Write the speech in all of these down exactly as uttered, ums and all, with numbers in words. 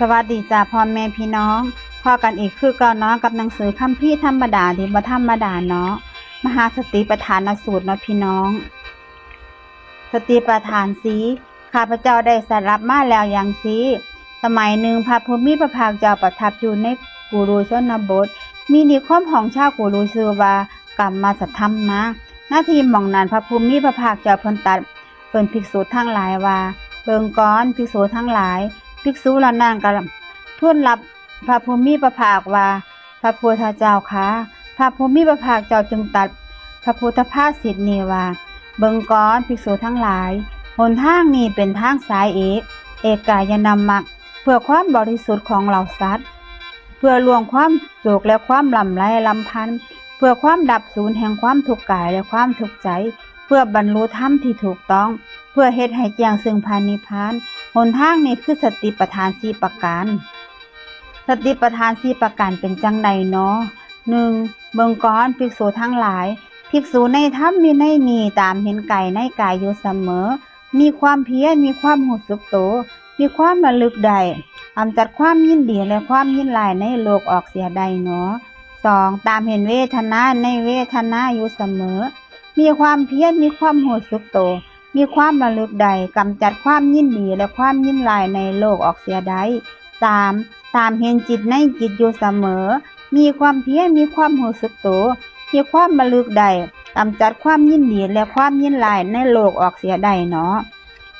สวัสดีจ้าพ่อแม่พี่น้อง พ้อกันอีกคือเก่าเนาะ กับหนังสือคัมภีร์ธรรมดาที่บ่ธรรมดาเนาะ มหาสติปัฏฐานสูตรเนาะพี่น้อง สติปัฏฐานสี่ ข้าพเจ้าได้สดับมาแล้วอย่างซี้ สมัยหนึ่งพระผู้มีพระภาคเจ้าประทับอยู่ในกุรุชนบท มีนิคมของชาวกุรุชื่อว่ากัมมัสธัมมะ ณ ที่หม่องนั้นพระผู้มีพระภาคเจ้าเพิ่นตรัสเพิ่นภิกษุทั้งหลายว่า เบิ่งก่อนภิกษุทั้งหลาย ภิกษุเหล่านั้นก็ทูลรับพระผู้มีพระภาคว่า พระพุทธเจ้าข้า พระผู้มีพระภาคเจ้าจึงตรัสพระพุทธภาษิตนี้ว่า เบิ่งก่อนภิกษุทั้งหลาย หนทางนี้เป็นทางสายเอก เอกายนามรรค เพื่อความบริสุทธิ์ของเหล่าสัตว์ เพื่อล่วงความโศกและความลำไรลำพันธ์ เพื่อความดับสูญแห่งความทุกข์กายและความทุกข์ใจ เพื่อบรรลุธรรมที่ถูกต้อง เพื่อเฮ็ดให้แจ้งซึ่งพระนิพพาน หนทางนี้คือสติปัฏฐานสี่ประการ สติปัฏฐานสี่ประการเป็นจั่งใดเนาะ หนึ่ง เบิ่งก่อนภิกษุทั้งหลาย ภิกษุในธรรมวินัยนี้ตามเห็นกายในกายอยู่เสมอ มีความเพียร มีความรู้สึกโต มีความระลึกได้ กำจัดความยินดีและความยินร้ายในโลกออกเสียได้เนาะ สอง ตามเห็นเวทนาในเวทนาอยู่เสมอ มีความเพียร มีความรู้สึกโต มีความระลึกได้ กำจัดความยินดีและความยินร้ายในโลกออกเสียได้ สาม ตามเห็นจิตในจิตอยู่เสมอ มีความเพียร มีความรู้สึกโต มีความระลึกได้ กำจัดความยินดีและความยินร้ายในโลกออกเสียได้เนาะ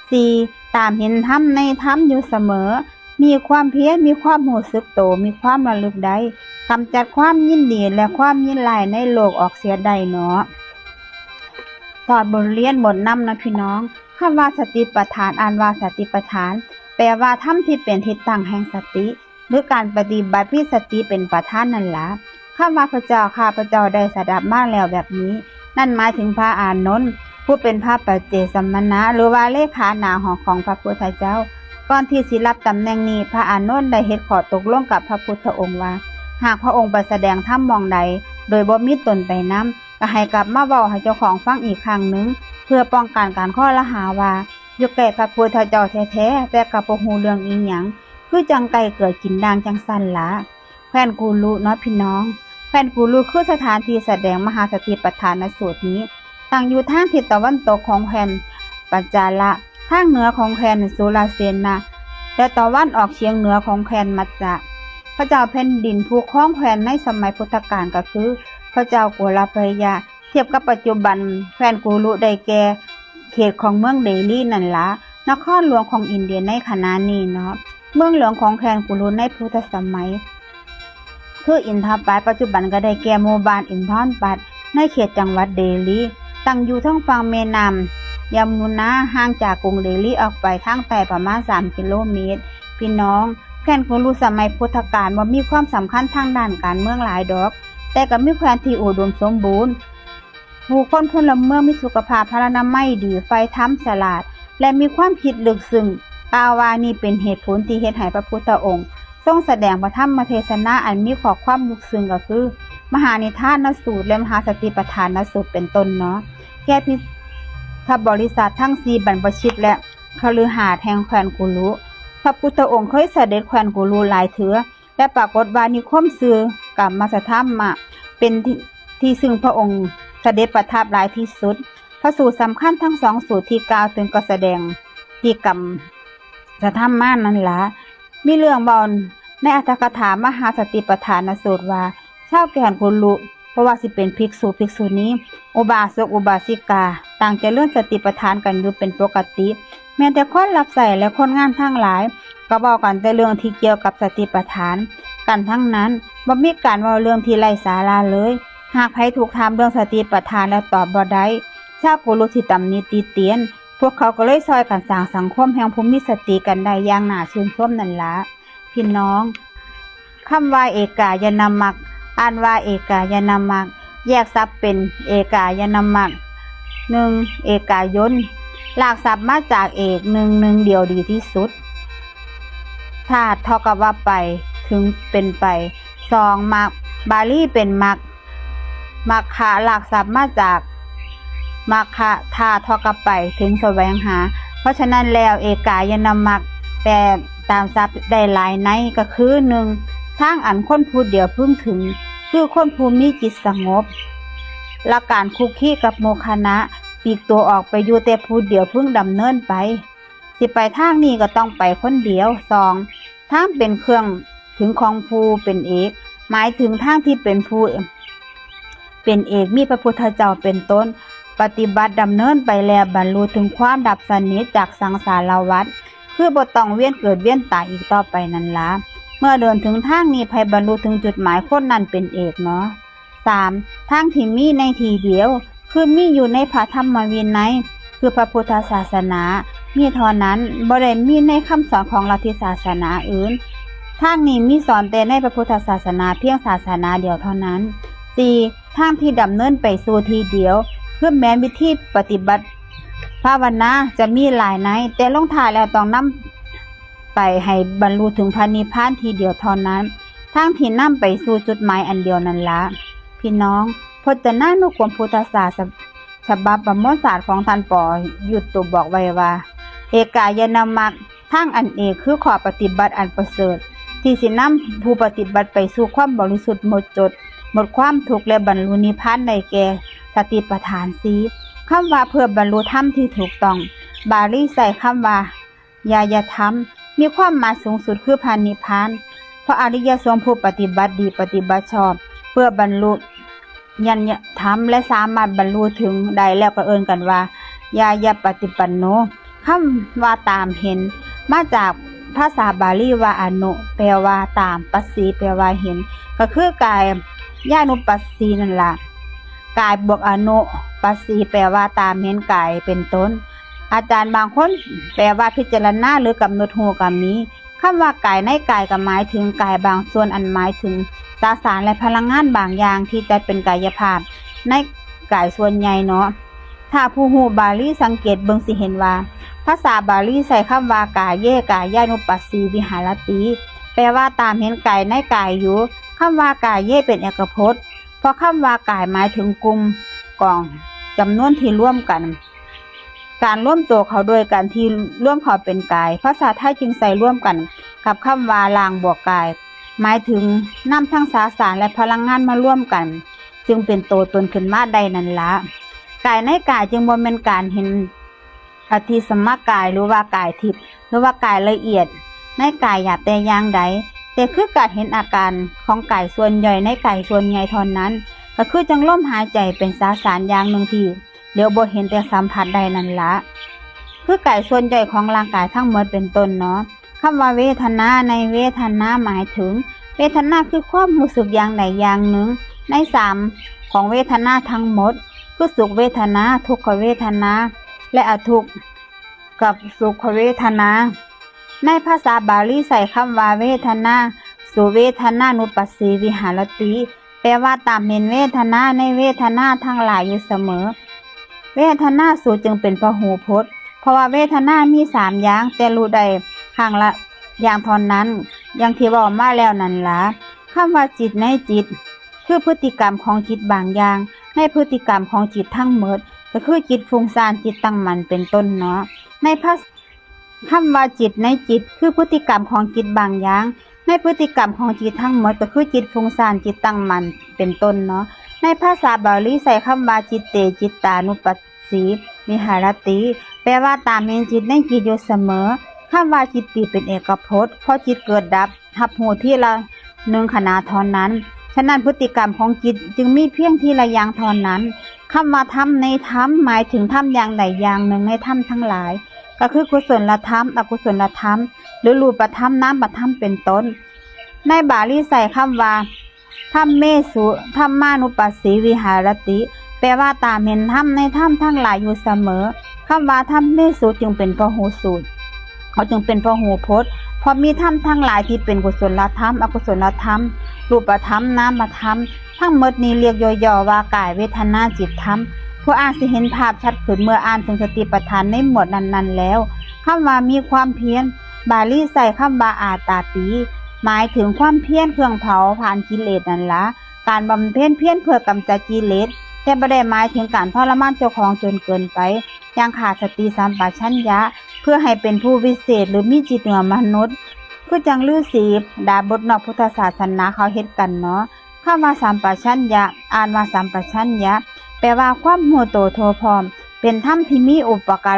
สี่ ตามเห็นธรรมในธรรมอยู่เสมอ มีความเพียร มีความรู้สึกโต มีความระลึกได้ กำจัดความยินดีและความยินร้ายในโลกออกเสียได้เนาะ ถอดบทเรียนบทนำนะพี่น้อง คำว่าสติปัฏฐาน อ่านว่าสติปัฏฐาน แปลว่าธรรมที่เป็นที่ตั้งแห่งสติ หรือการปฏิบัติมีสติเป็นประธานนั่นละ คำว่าพระเจ้าข้าพระเจ้าได้สดับมาแล้วแบบนี้ นั่นหมายถึงพระอานนท์ ผู้เป็นพระปัจเจกสมณะ หรือว่าเลขาหน้าห้องของพระพุทธเจ้า ก่อนที่สิรับตำแหน่งนี้ พระอานนท์ได้เฮ็ดข้อตกลงกับพระพุทธองค์ว่า หากพระองค์ไปแสดงธรรมหม่องใด โดยบ่มีตนไปนำ ก็ให้กลับมาเว้าให้เจ้าของฟังอีกครั้งหนึ่ง เพื่อป้องกันการคอรหาว่า อยู่ใกล้พระพุทธเจ้าแท้ๆ แต่ก็บ่ฮู้เรื่องอีหยัง คือจั่งไก่เกือกกินด่างจั่งซั้นละ แคว้นกุรุเนาะพี่น้อง แคว้นกุรุคือสถานที่แสดงมหาสติปัฏฐานสูตรนี้ ตั้งอยู่ทางทิศตะวันตกของแคว้นปัญจาละ ทางเหนือของแคว้นสุรเสนะ และตะวันออกเฉียงเหนือของแคว้นมัจจะ พระเจ้าแผ่นดินผู้ครองแคว้นในสมัยพุทธกาลก็คือ พระเจ้าโกรพยะ เทียบกับปัจจุบันแคว้นกุรุได้แก่เขตของเมืองเดลีนั่นละ นครหลวงของอินเดียในขณะนี้เนาะ เมืองหลวงของแคว้นกุรุในพุทธสมัย คืออินทปัต ปัจจุบันก็ได้แก่หมู่บ้านอินทรปัต ในเขตจังหวัดเดลี ตั้งอยู่ทางฝั่งแม่น้ำยมุนา ห่างจากกรุงเดลีออกไปทางใต้ประมาณสามกิโลเมตร พี่น้อง แคว้นกุรุสมัยพุทธกาลบ่มีความสำคัญทางด้านการเมืองหลายดอก แต่ก็มีแคว้นที่อุดมสมบูรณ์ ผู้คนพลเมืองมีสุขภาพพลานามัยดี ใฝ่ธรรม ฉลาด และมีความคิดลึกซึ้ง กล่าวว่านี่เป็นเหตุผลที่เฮ็ดให้พระพุทธองค์ ทรงแสดงพระธรรมเทศนาอันมีข้อความลึกซึ้งก็คือ มหานิทานสูตร และมหาสติปัฏฐานสูตรเป็นต้นเนาะ แก่พุทธบริษัททั้งสี่บรรพชิตและคฤหัสถ์แห่งแคว้นกุรุ พระพุทธองค์เคยเสด็จแคว้นกุรุหลายเทื่อ และปรากฏว่านิคมชื่อกัมมัสธัมมะ เป็นที่ ที่ซึ่งพระองค์เสด็จประทับหลายที่สุด พระสูตรสำคัญทั้งสองสูตรที่กล่าวถึงก็แสดงที่กัมมัสธัมมะนั่นละ มีเรื่องเว้าในอัตถกถามหาสติปัฏฐานสูตรว่า ชาวแคว้นกุรุ บ่ว่าสิเป็นภิกษุภิกษุณี อุบาสกอุบาสิกา ต่างเจริญสติปัฏฐานกันอยู่เป็นปกติ แม้แต่คนรับใช้และคนงานทั้งหลาย ก็เว้ากันแต่เรื่องที่เกี่ยวกับสติปัฏฐานกันทั้งนั้น บ่มีการเว้าเรื่องที่ไร้สาระเลย หากใผถูกถามเรื่องสติปัฏฐานแล้วตอบบ่ได้ ชาวกุรุสิตำหนิติเตียน พวกเขาก็เลยซ่อยกันสร้างสังคมแห่งผู้มีสติกันได้อย่างน่าชื่นชมนั่นละ พี่น้อง คำว่าเอกายนามรรค อ่านว่าเอกายนามรรค แยกศัพท์เป็นเอกายนามรรค หนึ่ง เอกายน รากศัพท์มาจากเอก หนึ่ง หนึ่งเดียวดีที่สุด ธาตุเท่ากับว่าไป ถึงเป็นไป สอง มรรค บาลีเป็นมัค มัคคะ รากศัพท์มาจากมัคคะ ธาตุเท่ากับไป ถึงแสวงหา เพราะฉะนั้นแล้วเอกายนามรรค แปล ตามศัพท์ได้หลายในก็คือ หนึ่ง ทางอันคนผู้เดียวพึงถึง คือคนผู้มีจิตสงบ และการคุกคีกับหมู่คณะ ปลีกตัวออกไปอยู่แต่ผู้เดียวพึงดำเนินไป สิไปทางนี้ก็ต้องไปคนเดียว สอง ทางเป็นเครื่องถึงของผู้เป็นเอก หมายถึงทางที่เป็นผู้เป็นเอกมีพระพุทธเจ้าเป็นต้น ปฏิบัติดำเนินไปแล้วบรรลุถึงความดับสนิทจากสังสารวัฏ คือบ่ต้องเวียนเกิดเวียนตายอีกต่อไปนั่นละ เมื่อเดินถึงทางนี้ไผบรรลุถึงจุดหมายคนนั้นเป็นเอกเนาะ สาม ทางที่มีในที่เดียว คือมีอยู่ในพระธรรมวินัย คือพระพุทธศาสนา มีเท่านั้น บ่ได้มีในคำสอนของลัทธิศาสนาอื่น ทางนี้มีสอนแต่ในพระพุทธศาสนาเพียงศาสนาเดียวเท่านั้น สี่ ทางที่ดำเนินไปสู่ที่เดียว คือแม้นวิธีปฏิบัติภาวนาจะมีหลายใน แต่ลงท้ายแล้วต้องนำไปให้บรรลุถึงพระนิพพานที่เดียวเท่านั้น ทางที่นำไปสู่จุดหมายอันเดียวนั่นละ พี่น้อง พจนานุกรมพุทธศาสตร์ฉบับประมวลศาสตร์ของท่านปอยุตโตบอกไว้ว่า เอกายนมรรค ทางอันเอกคือข้อปฏิบัติอันประเสริฐ ที่สินำผู้ปฏิบัติไปสู่ความบริสุทธิ์หมดจด หมดความทุกข์และบรรลุนิพพานได้แก่สติปัฏฐานสี่ คำว่าเพื่อบรรลุธรรมที่ถูกต้อง บาลีใช้คำว่า ญาญธรรม มีความหมายสูงสุดคือพระนิพพาน เพราะอริยสงฆ์ผู้ปฏิบัติดีปฏิบัติชอบ เพื่อบรรลุญาณธรรมและสามารถบรรลุถึงได้แล้วก็เอิ้นกันว่า ญาญปฏิปันโน คำว่าตามเห็น มาจากภาษาบาลีว่าอนุ แปลว่าตาม ปัสสี แปลว่าเห็น ก็คือกายญาณุปัสสีนั่นละ กายบวกอนุ ปัสสี แปลว่าตามเห็นกายเป็นต้น อาจารย์บางคนแปลว่าพิจารณาหรือกำหนดฮู้ก็มี คำว่ากายในกายก็หมายถึงกายบางส่วนอันหมายถึงสสารและพลังงานบางอย่างที่จัดเป็นกายภาพในกายส่วนใหญ่เนาะ ถ้าผู้ฮู้บาลีสังเกตเบิ่งสิเห็นว่า ภาษาบาลีใช้คำว่ากายเยกายานุปัสสีวิหารติ แปลว่าตามเห็นกายในกายอยู่ คำว่ากายเยเป็นเอกพจน์ เพราะคำว่ากายหมายถึงกลุ่มกองจำนวนที่รวมกัน การรวมตัวเขาโดยการที่รวมเขาเป็นกาย ภาษาไทยจึงใช้รวมกันกับคำว่าร่างบวกกาย หมายถึงนำทั้งสสารและพลังงานมารวมกัน จึงเป็นตัวตนขึ้นมาได้นั่นละ กายในกายจึงบ่แม่นการเห็นอธิสมกายหรือว่ากายทิพย์หรือว่ากายละเอียด ในกายหยาบแต่อย่างใด แต่คือการเห็นอาการของกายส่วนย่อยในกายส่วนใหญ่เท่านั้น ก็คือจังลมหายใจเป็นสสารอย่างหนึ่งที่ เดี๋ยวบ่เห็นแต่สัมผัสได้นั่นละ คือกายส่วนย่อยของร่างกายทั้งหมดเป็นต้นเนาะ คำว่าเวทนาในเวทนาหมายถึง เวทนาคือความรู้สึกอย่างใดอย่างหนึ่ง ในสามของเวทนาทั้งหมด คือสุขเวทนา ทุกขเวทนา และอทุกขกับสุขเวทนา ในภาษาบาลีใช้คำว่าเวทนา สุเวทนานุปัสสีวิหารติ แปลว่าตามเห็นเวทนาในเวทนาทั้งหลายอยู่เสมอ เวทนาสุจึงเป็นพหูพจน์ เพราะว่าเวทนามีสามอย่าง แต่รู้ได้ข้างละอย่างเท่านั้น อย่างที่เว้ามาแล้วนั่นละ คำว่าจิตในจิต คือพฤติกรรมของจิตบางอย่าง ในพฤติกรรมของจิตทั้งหมด ก็คือจิตฟุ้งซ่าน จิตตั้งมั่น เป็นต้นเนาะ ในภาษา คำว่าจิตในจิต คือพฤติกรรมของจิตบางอย่าง ในพฤติกรรมของจิตทั้งหมด ก็คือจิตฟุ้งซ่าน จิตตั้งมั่น เป็นต้นเนาะ ในภาษาบาลีใช้คำว่าจิตเตจิตตานุปัสสีวิหารติ แปลว่าตามเห็นจิตในจิตอยู่เสมอ คำว่าจิตติเป็นเอกพจน์ เพราะจิตเกิดดับ รับรู้ทีละหนึ่งขณะเท่านั้น ฉะนั้นพฤติกรรมของจิตจึงมีเพียงทีละอย่างเท่านั้น คำว่าธรรมในธรรมหมายถึงธรรมอย่างใดอย่างหนึ่งในธรรมทั้งหลาย ก็คือกุศลธรรม อกุศลธรรม หรือรูปธรรม นามธรรม เป็นต้น ในบาลีใช้คำว่า ธัมเมสุธัมมานุปัสสีวิหารติ แปลว่าตามเห็นธรรมในธรรมทั้งหลายอยู่เสมอ คำว่าธัมเมสุจึงเป็นพหูสูตร เขาจึงเป็นพหูพจน์ เพราะมีธรรมทั้งหลายที่เป็นกุศลธรรม อกุศลธรรม รูปธรรม นามธรรม ทั้งหมดนี้เรียกย่อๆว่ากายเวทนาจิตธรรม ผู้อ่านสิเห็นภาพชัดขึ้นเมื่ออ่านถึงสติปัฏฐานในหมวดนั้นๆแล้ว คำว่ามีความเพียร บาลีใช้คำว่าอาตาปี หมายถึงความเพียรเครื่องเผาผลาญกิเลสนั่นละ การบำเพ็ญเพียรเพื่อกำจัดกิเลส แต่บ่ได้หมายถึงการทรมานเจ้าของจนเกินไป อย่างขาดสติสัมปชัญญะ เพื่อให้เป็นผู้วิเศษหรือมีจิตเหนือมนุษย์ คือจั่งฤๅษีดาบทนอกพุทธศาสนาเขาเฮ็ดกันเนาะ คำว่าสัมปชัญญะ อ่านว่าสัมปชัญญะ แปลว่าความฮู้โตทั่วพร้อม เป็นธรรมที่มีอุปกา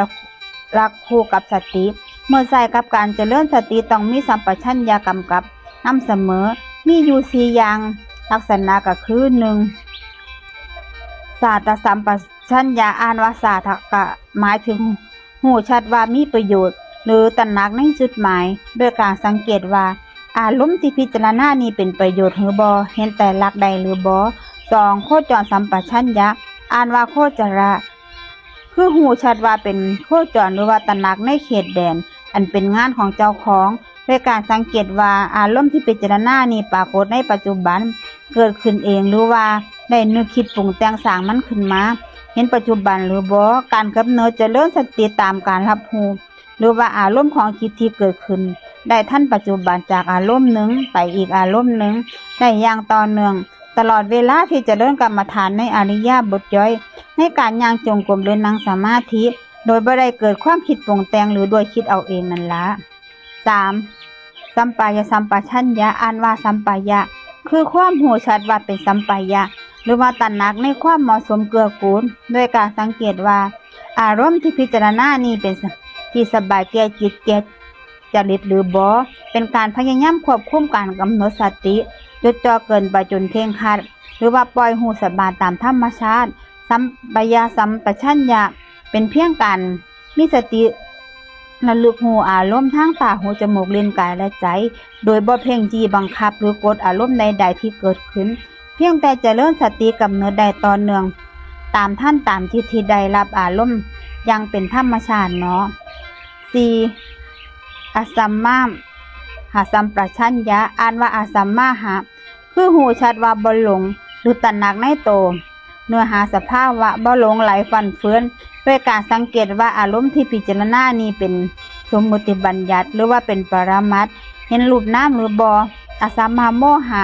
ระคู่กับสติ เมื่อใช้กับการเจริญสติต้องมีสัมปชัญญะกำกับนำเสมอ มีอยู่สี่อย่าง ลักษณะก็คือ หนึ่ง สาทสัมปชัญญะ อ่านว่าสาทะ ก็หมายถึง ฮู้ชัดว่ามีประโยชน์ หรือตระหนักในจุดหมาย โดยการสังเกตว่า อารมณ์ที่พิจารณานี้เป็นประโยชน์หรือบ่ เห็นไตรลักษณ์ได้หรือบ่ สอง โคจรสัมปชัญญะ อ่านว่าโคจระ คือฮู้ชัดว่าเป็นโคจรหรือว่าตระหนักในเขตแดน อันเป็นงานของเจ้าของ โดยการสังเกตว่าอารมณ์ที่พิจารณานี้ปรากฏในปัจจุบัน เกิดขึ้นเองหรือว่าได้นึกคิดปรุงแต่งสร้างมันขึ้นมา เห็นปัจจุบันหรือบ่ การกำหนดเจริญสติตามการรับรู้ หรือว่าอารมณ์ของจิตที่เกิดขึ้น ได้ทันปัจจุบันจากอารมณ์หนึ่งไปอีกอารมณ์หนึ่ง ได้อย่างต่อเนื่อง ตลอดเวลาที่เจริญกรรมฐานในอิริยาบถย่อย ในการย่างจงกรมหรือนั่งสมาธิ โดยบ่ได้เกิดความคิดปรุงแต่งหรือด้วยคิดเอาเองนั่นละ สาม สัมปายสัมปชัญญะ อ่านว่าสัมปายะ คือความฮู้ชัดว่าเป็นสัมปายะ หรือว่าตระหนักในความเหมาะสมเกื้อกูล โดยการสังเกตว่า อารมณ์ที่พิจารณานี้เป็นที่สบายแก่จิตแก่จริตหรือบ่ เป็นการพยายามควบคุมการกำหนดสติ จดจ่อเกินไปจนเคร่งครัด หรือว่าปล่อยฮู้สบายตามธรรมชาติ สัมปายสัมปชัญญะ เป็นเพียงการ มีสติระลึกฮู้อารมณ์ทางตา หู จมูก ลิ้น กาย และใจ โดยบ่เพ่งจี้บังคับหรือกดอารมณ์ใดๆที่เกิดขึ้น เพียงแต่เจริญสติกำหนดได้ต่อเนื่อง ตามทันตามจิตที่ได้รับอารมณ์อย่างเป็นธรรมชาติเนาะ สี่ อสัมมาหะสัมปชัญญะ อ่านว่าอสัมมาหะ คือฮู้ชัดว่าบ่หลง หรือตระหนักในโต เนื้อหาสภาวะบ่หลงไหลฟั่นเฟือน ด้วยการสังเกตว่าอารมณ์ที่พิจารณานี้เป็นสมมุติบัญญัติ หรือว่าเป็นปรมัตถ์ เห็นรูปนามหรือบ่ อสัมมาโมหะ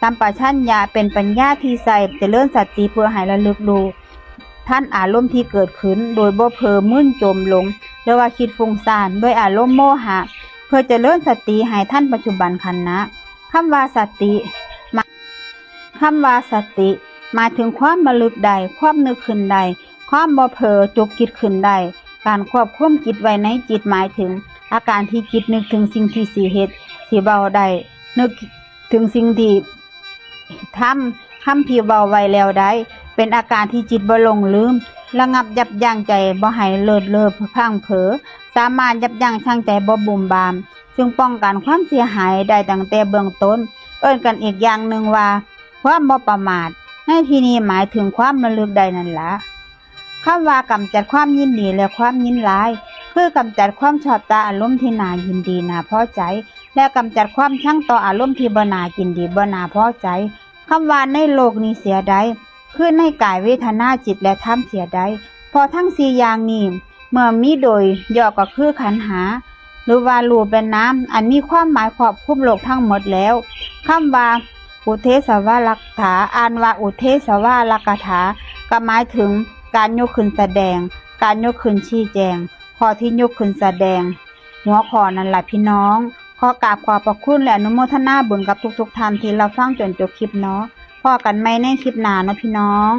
สัมปชัญญะ เป็นปัญญาที่ใช้เจริญสติเพื่อให้ระลึกรู้ทันอารมณ์ที่เกิดขึ้น โดยบ่เผลอมึนจมหลง หรือว่าคิดฟุ้งซ่านด้วยอารมณ์โมหะ เพื่อเจริญสติให้ทันปัจจุบันขณะ คำว่าสติ คำว่าสติ หมายถึงความระลึกได้ ความนึกขึ้นได้ ความบ่เผลอจุกคิดขึ้นได้ การควบคุมจิตไว้ในจิตหมายถึง อาการที่จิตนึกถึงสิ่งที่สิเฮ็ด สิเว้าได้ นึกถึงสิ่งที่ทำ คำที่เว้าไว้แล้วได้ เป็นอาการที่จิตบ่หลงลืม ระงับยับยั้งใจบ่ให้เลิศเลอพลั้งเผลอ สามารถยับยั้งชั่งใจบ่บุ่มบาม ซึ่งป้องกันความเสียหายได้ตั้งแต่เบื้องต้น เอิ้นกันอีกอย่างหนึ่งว่า ความบ่ประมาท ในที่นี้หมายถึงความระลึกได้นั่นละ คำว่ากำจัดความยินดีและความยินร้าย คือกำจัดความชอบต่ออารมณ์ที่น่ายินดีน่าพอใจ และกำจัดความชังต่ออารมณ์ที่บ่น่ายินดีบ่น่าพอใจ คำว่าในโลกนี้เสียใด คือในกายเวทนาจิตและธรรมเสียใด เพราะทั้งสี่อย่างนี้ เมื่อมีโดยย่อก็คือขันธ์ห้า หรือว่ารูปและนาม อันมีความหมายครอบคลุมโลกทั้งหมดแล้ว คำว่า อุเทสวาลักถา อ่านว่าอุเทสวาลักถา ก็หมายถึงการยกขึ้นแสดง การยกขึ้นชี้แจง ข้อที่ยกขึ้นแสดง หัวข้อนั่นล่ะพี่น้อง ขอกราบขอบพระคุณและอนุโมทนาบุญกับทุกๆท่านที่รับฟังจนจบคลิปเนาะ พ้อกันใหม่ในคลิปหน้าเนาะพี่น้อง